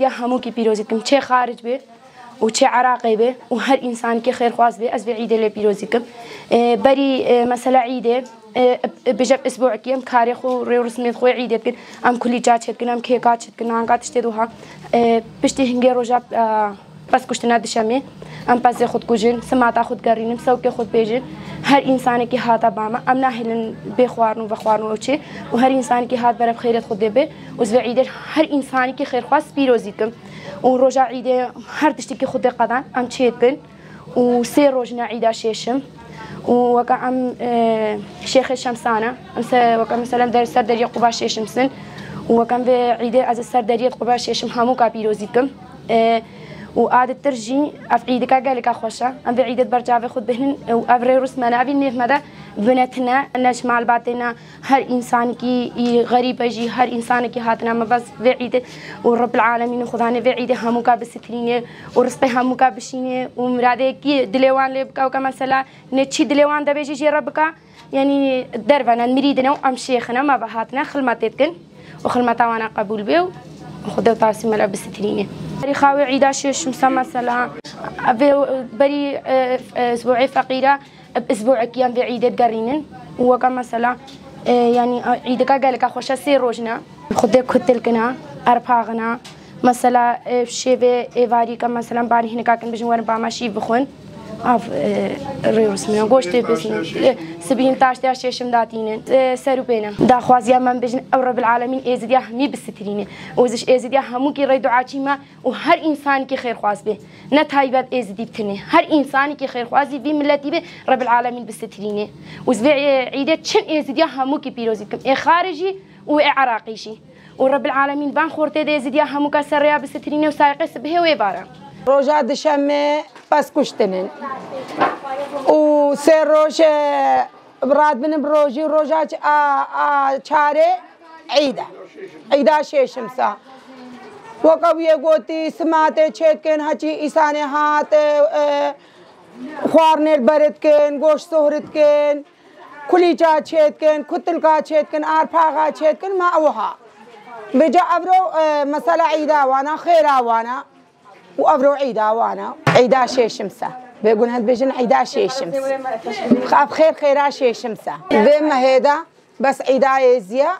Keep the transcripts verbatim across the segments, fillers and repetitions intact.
Hemûkî pîrozî dikim. Çê xaric be û çê Iraqê be û her însanekî xêrxwaz be, ez vê îdê lê pîrozî dikim. E, berî, e, mesela îdê, e, e, bêje isbûekî em karê xwe, rê û rismê xwe îdê dikin. Em kulîça çêdikin, em kêka çêdikin, anga tiştê wiha. E, piştî hingê roja, e, pez kuştina dişemê, em pezê xwe dikujin, simata xwe digerînin, sewkê xwe dibêjin. Her însanekî hate ba me, em nahêlin bê xwarin û vexwarin û ew çê. Û her însanekî hat berê bi xêrê xwe dê be. Û ez vê îdê her însanekî xêrxwaz pîrozî dikim. Û roja îdê her tiştekî xwe dê qedan, em çê dikin. Û sê roj ne îda şêşim. Û weke em, e, şêxê şemsane. Em se, weke mesela der, ser deriyê Quba şêşim sin. Û weke em vê îdê ez ser deriyê Quba şêşim hemûka pîrozî dikim. E, û a ditir jî ev îdika geleka xweş e. Em vê îdê di ber çavê xwe dibihnin û ev rê rûsmene evî nêv me de binetine. Ne ji malbatê ne, her însanekî î xerîb e jî, her însanekî hatine me bes vê îdê û Rebbil Alemîn û Xudanê vê îdê hemûka bisitirîne û rizqê hemûka bişîne û miradekî dilê wan lê bike, weke mesela ne çî dilê wan dibêje jê re bike, yanî derve ne, mirî dine û em şêxine me ve hatine xilmetê dikin û xilmeta wana qebûl bê û Xwedê û tasî me le bisitirîne. Berî xawê îda şêşim se mesela, vê berî, e, e, isbûê feqîre, bi isbûekî em vê îdê digerînin û weke mesela, e, yanî, e, îdika geleka xweş e, sê roj ne. Xwedê kutil kine, erpaxine. Mesela, e, şêvê êvarî ke mesela banî hinek kin bijin werin ba me şîv bixwin. Av, e, rê rûsmîne, goştê bisin. E, sibîn taştê şêşim datînin. E, ser û pêne. Daxwaziya me bijin ew Rebbil Alemîn êzidiya hemî bisitirîne. Û ez ji êzidiya hemûkî rê duaçî me û her însanekî xêrxwaz bê. Ne taybet êzidî bi tinê. Her însanekî xêrxwazî vî miletî bê, Rebbil Alemîn bisitirîne. Û ez vê, e, îdê çin êzidiya hemûkî pîrozî dikim. Ê xarê jî û ê Iraqî jî. Û Rebbil Alemîn van xortê de êzidiya hemûka ser rêya bisitirîne û sayeqê sibihê wê vara. Roja dişemê pez kuştinin. Û sê roj, e, radbinin bi rojî, roja ç-, a, a çarê îd e. Îda şêşim sa. Weke wî yê gotî, simatê çêdikin, heçî îsanê hat, e, e, xwarinê li ber dikin, goşt sohr dikin, kulîça çêdikin, kutilka çêdikin, arpaxa çêdikin, ma ew ha. Vêca evro, e, mesela îda wana, xêra wana. Û evro îda wana. Îda şêşim se. Bêgun hend bêjin îda şêşim se. Ev xêr xêra şêşim se. Vê mehê de bes îda êziya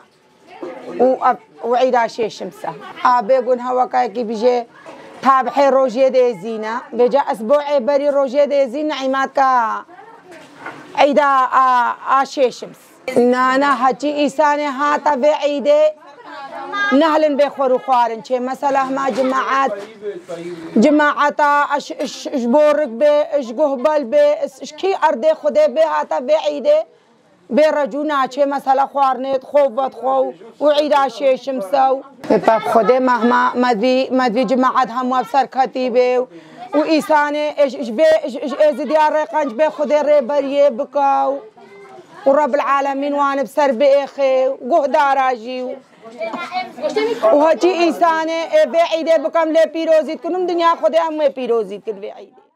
û ev, û îda şêşim se. A bêgun hewekayekî bijê tabihê rojê dêzîne. Vêca ez bo ê berî rojê dêzî neîmatka îda a, a şêşim se. Na, na, heçî îsanê hate vê îdê nehilin bê xwer û xwarin çê. Mesela hema cimaet, cimaeta ji, ji, ji Borik bê, ji Guhbel bê, ji kî erdê Xwedê bê hate vê îdê bê recû naçê. Mesela xwarinê dixwe û vedixwe û îda şêşim se. Ê, pap Xwedê me hema me divî, me divî cimaet hemû ev serketî bê û îsanê, ê, ji, ji vê, ji, ji êzidiya rê qenc bê Xwedê rêberiyê bike û Û Rebbil Alemîn wan bi ser biêxê û guhdara jî û, û heçî însanê ê vê îdê bikem lê pîrozî dikin û dinya Xwedê em wê pîrozî dikin vê îdê.